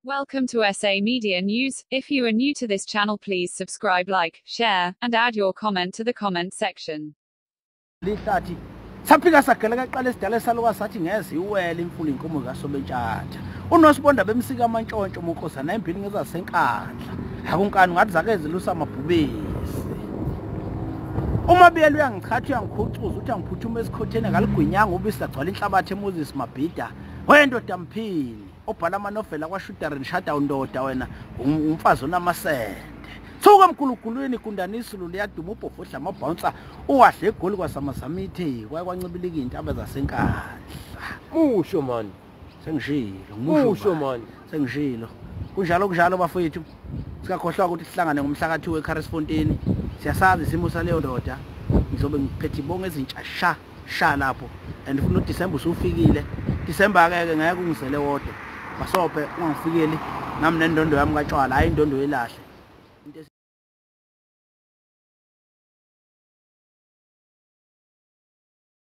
Welcome to SA Media News. If you are new to this channel, please subscribe, like, share, and add your comment to the comment section. Lihlathi saphika sageleka qala esidala esaluka sathi ngeze iwele imfula inkomo kaSobentshatha. UNosibonda bemsika amantshontsho mukhosana embili ngezasenkandla. Akunkani ngathi zake zilusa amabhubesi. Umabiyela uyangichatha uyangikhucuza uthi angiphuthuma esikhotheni ngaligwinyanga ubisi lagcwala inhlabathi eMoses Mabhida. Wendoda mphini obhala amanovela kwaShooter and Shutdown ndoda wena umfazi onamasende. Suka emgulugulwini gundanisulu liyaduma ubhovodla amabhouncer uwadle egoli kwasamazamithi kwaye kwancibilika iy'ntaba zasenkandla. Musho man. Sengishilo, Musho man. Sengishilo. Kunjalo kunjalo bafowethu. Singakhohlwa ukuthi sihlangane ngomhla ka-2 eCarisfontein. Siyasazi isimo saleyo ndoda. Ngizobe ngiphethe ibongo ezintsha sha sha lapho. And futhi noDecember usufikile. December ke ngeke ungizele wodwa. Basophe ungangifikeli nami nendondo yami katshwala, hayi indondo yelahle.